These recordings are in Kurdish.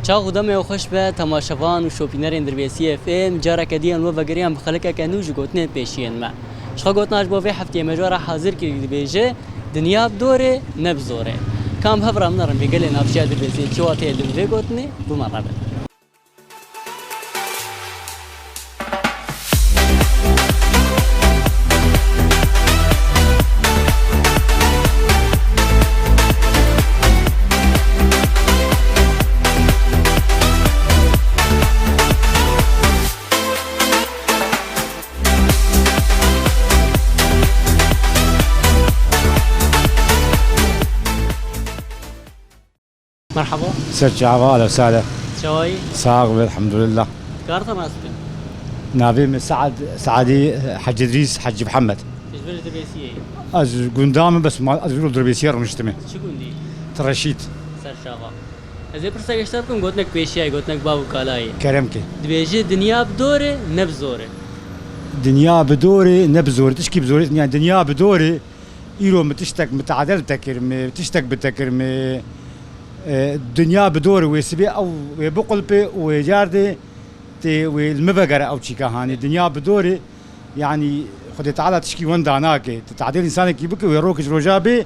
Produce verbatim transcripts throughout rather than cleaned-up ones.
Çax û demê xweş be, temaşevan û şopînerên Dirbêsiyê F M, careke din em we vegeriyan bi xelekeke nû ji gotinên pêşiyên me. Ji xwe gotina ji bo vê heftiyê me ji we re hazir kirî dibêje, Dinya bi dorê, ne bi zorê. Kam hev re min re vê gelê navçeya Dirbêsiyê çi wateyê dide vê gotinê, bi me re bin. Merhaba. Ser çava, ahlen we sahlen. Çawayî? Sax be, elhamdulillah. Kar te nas bikin? Navê min Saad, Saadî Hecî Idrîs Hecî Mihemed. Ji vir Dirbêsiyê yî? Ez gunda min, bes ma, ez vir Dirbêsiyê rûniştime. Çi gundî? Ti Reşîd. Ser çava. Ez ê pirseke ji te bikim, gotinek pêşiyayî, gotinek bav û kalayî. Kerem ke. Dibêje dinya bi dorê, ne bi zorê. Dinya bi dorê, ne bi zorê. Tişkî bi zorê, yani dinya bi dorê. Îro min tiştek min tadel te kir, min tiştek bi te kir, min, e, dinya bi dor wê sibê ew wê biqulpê û wê cardê tê wê li min vegere ew çîka hanê. Dinya bi dorê, yanî Xwedê Teala tişkî wenda nake. Tu tadêl însanekî bike, wê rok ji roja bê,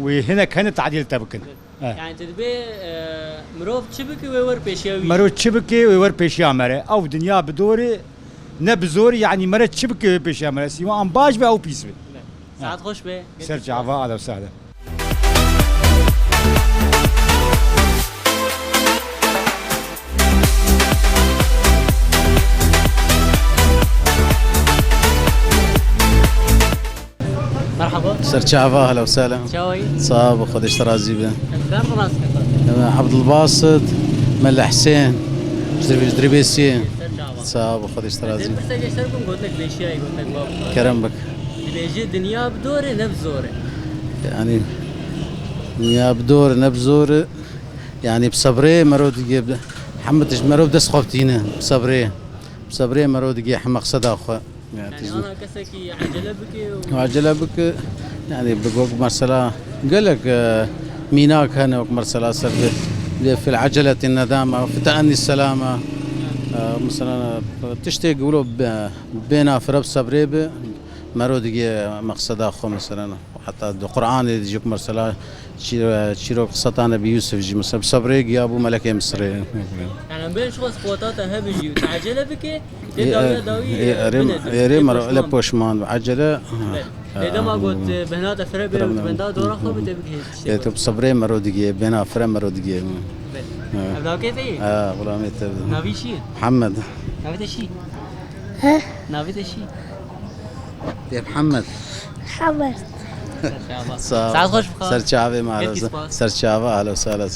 wê hinek hene tadêl te bikin. Eh. Yani tu dibê, e, mirov çi bike wê wer pêşiya wî? Mero çi bike wê wer pêşiya me re. Ew dinya bi dorê, ne bi zorî, yani mere çi bike wê pêşiya me re. Sîwan baş be ew pîs be. Saet xweş be. Ser çava, ahlen we sahlen. Merhaba. Ser çava, ahlen we sahlen. Çawayî? Sax be, Xwedê ji te razî be. Em kar bi nas kir? Em Abdulbasit, Mele Husên, ji Dir-, ji Dirbêsiyê. Ser çava. Sax be, Xwedê ji te razî be. Pirseke ji te bikim, gotinek pêşiyayî, gotinek bav. Kerem bik. Dibêje dinya bi dorê, ne bi zorê. Yani dinya bi dorê, ne bi zorê. Yani bi sebrê mero digê bi, hemû tişt mero bi dest xwe bitîne. Bi sebrê. Bi sebrê mero digê hemû mexseda xwe. Yani, yani tizî ana kesekî ecele bike û ecele bike, yani bi wek mesela gelek, e, mînak hene wek mesela ser bi, bi fil eceleti nedame, fi teennî selame. E, mesela tiştê wilo be, bêna fire bi sebrê be, mero digê mexseda xwe mesela. Heta di Qur'anê de jî mesela çî-, çîrok qiseta Nebî Yûsif jî mesela bi sebrê giya bû melekê Misirê. Yani em bên şixwe spota te hebin jî, tu ecele bike, tê dawiya dawî, ê, e, erê, binê, erê tê mero, ele poşman. Poşman bi ecele. Lê dema got, e, bihna te fire bê û tu benda dora xwe bide bigihê tiştê. Ê, tu bi sebrê mero digê, bêna fire mero digê. Ev navkê te yê? Ha, xulamê te. Navî çi ye? Mihemed. Navê te çi? He? Navê te çi? Tê Mihemed. Mihemed. Ser çava. Sağ ol. Saet xweş bixwe. Ser çavê me. Gelkî spas. Ser çava, ahlen we sahlen.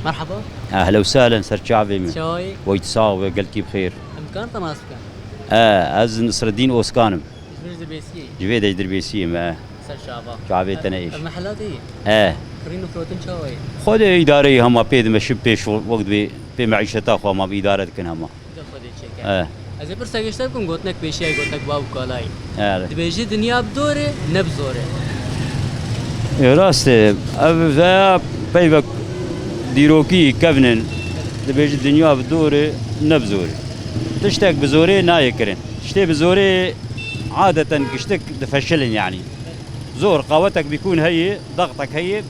Merhaba. Ahlen we sahlen, ser çavê me. Çawayî? Weyt sax be, gelkî bi xêr. Em karin te nas bikin? E, ez Nisreddîn Oskan im. Ji vê Dirbêsiyê yî? Ji vê de ji Dirbêsiyê me. Ser çava. Çavê te ne êş. Ev mehela te yî? E. Kirîn û firotin çawa yî? Xwedê îdareyî hema pê dimeşin pê şo-, wek dibê pê meîşeta xwe hema bi îdare dikin hema. Xwedê çêke. E. Ez ê pirseke ji te bikim, gotinek pêşiyayî, gotinek bav û kalayî. E. Dibêje dinya bi dorê, ne bi zorê. E, rast e. Ev veya peyvek dîrokî kevnin. Dibêje dinya bi dorê, ne bi zorê. Tiştek bi zorê nayê kirin. Tiştê bi zorê adeten giştik difeşilin yani. Zor, qawetek bîkûn heye, daxtek heye,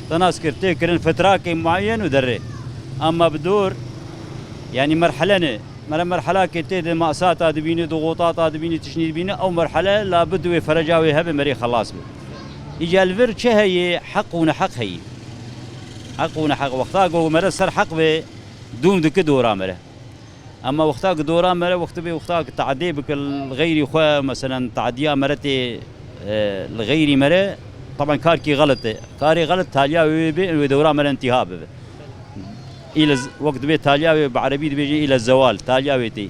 te nas kir, tê kirin fitrakê muayyen û derê. Ama bi dor, yani merhele ne. Mere merhelakê tê de masata dibîne, dixotata dibîne, tiştî dibîne, ew merhele labid wê fereca wê hebe merê xelas be. Îca li vir çi heye, heq û neheq heye. Heq û neheq, wexta ku mere ser heq be, dûm dike dora mere. Ema wexta ku dora mere, wextê bê wexta ku tadê bike li xeyrî xwe, meselen tadiya mere tê, e, li xeyrî mere, taban karkî xelet e. Karê xelet taliya wê bê, wê dora mere întiha bibe. Île z-, wek dibê taliya wê bi erebî dibêjin île zewal, taliya wê tê.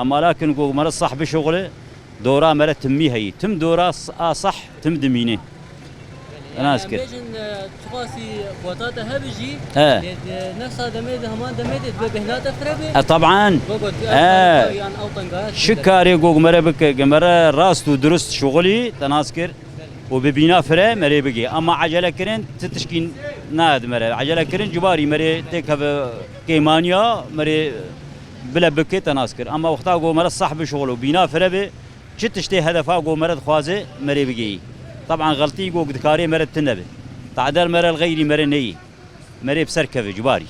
Ema lakin ku mere sah bişuxile, dora mere timî heyî. Tim dora s-, a sah tim dimîne. Nas kir. Em bêjin, e, çiqasî xweta te hebe jî, he, lê di nefsa demê de, heman demê de dibe bêhna te fire be. E, taban. Go got, e, e, yan ew tengaya çi karê gog mere bike, ge mere rast û dirust şuxulî, te nas kir. û bi bîna fire merê bigê. Ama ecele kirin ti tişkî nayê di mere. Ecele kirin cubarî merê têkeve kêmaniya merê bile bike te nas kir. Ama wexta go mere sah bi şixul û bîna fire bi, çi tiştê hedefa go mere dixwaze merê bigeyî. Taban xeltî go dikarê mere tine bi. Tadel mere li xeyrî mere neyî. Merê bi ser keve cubarî.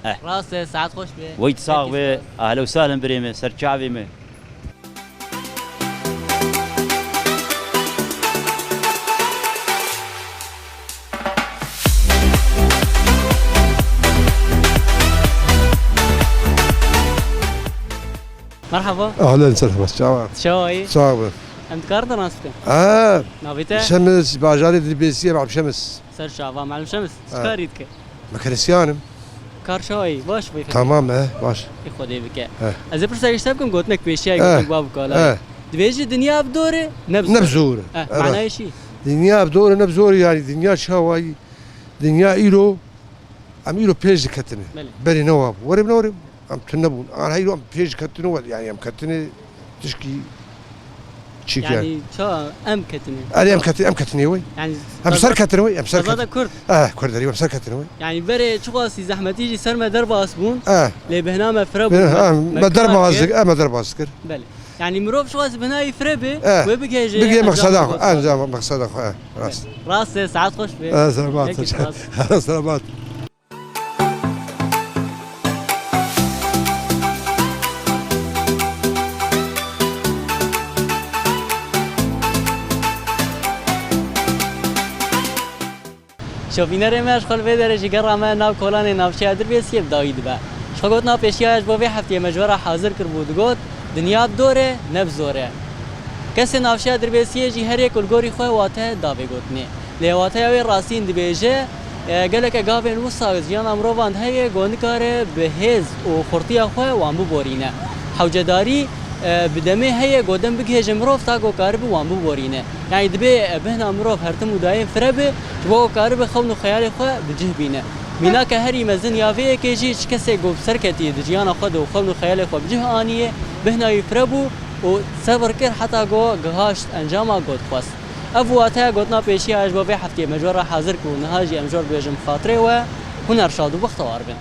Eh. Rast e, saet xweş be. Weyt sax be. Ahlen û sahlen birê me, ser çavê me. Merhaba. Ahlen, selamet, çawa? Çawa yî? Sağ ol. Em dikarin te nas bikin? Ha. Navê te? Şems, bajarê Dirbêsiyê, Melim Şems. Ser çava, Melim Şems. Ha. Çi karî dike? Mekanîsyan im. Kar çawa yî? Baş bû. Tamam, e, baş. Ê Xwedê bike. He. Ez ê pirsa te bikim, gotinek pêşiya, he, gotinek bav kala. He. Dibêjî dinya bi dor e, ne bi zor. Ne bi zor. He, evet. Manayê çi? Dinya bi dor e, ne bi zor, yani dinya çawa yî? Dinya îro, em îro pêş diketine. Belê. Berê ne wabû. Werim ne werim. Em tune bûn. An heyro em pêş ketine we, yani em ketine tişkî çîk yani. Yani ça em ketine? Erê em ketine, em ketine we. Yani em ser ketine we, em ser ketine. Kurd. Eh, Kurd erê em ser ketine we. Yani berê çiqasî zehmetî jî ser me derbas bûn. Eh. Lê bihna me fire bûn. Eh, me derbas kir, eh, me derbas kir. Belê. Yani mirov çiqasî bihna wî fire be, eh, wê bigihêje. Bigihê meqseda xwe, encama meqseda xwe, eh, rast. Rast e, saet xweş be. Eh, selamat. Peki, spas. Selamat. Şopînerê me, ji xwe li vê derê jî gera me nav kolanê navçeya Dirbêsiyê bi dawî dibe. Ji xwe gotina pêşiya ji bo vê heftiyê me ji we re hazir kiribû, digot, dinya bi dor e, ne bi zor e. Kesê navçeya Dirbêsiyê jî her yek li gorî xwe wate davê gotinê. Lê wateya wê rastîn dibêje, e, geleke gavên wisa jiyana mirovan de heye ku nikare bi hêz û xurtiya xwe wan biborîne. Hewcedarî, e, bi demê heye ku dem bigihêje mirov ta ku karibe wan biborîne. Yanî dibê, e, bihna mirov her tim û dayên fire be, ji bo ku karibe xewn û xeyalê xwe bi cih bîne. Mînake herî mezin ya vê yekê jî çi kesê ku bi ser ketî di jiyana xwe de û xewn û xeyalê xwe bi cih aniyê, bihna wî fire bû û sebir kir heta ku gihaşt encama ku dixwest. Ev wateya gotina pêşiya ji bo vê heftiyê me ji we re hazir kir û niha jî em ji we re dibêjin bi xatirê we, huner şad û bextewar bin.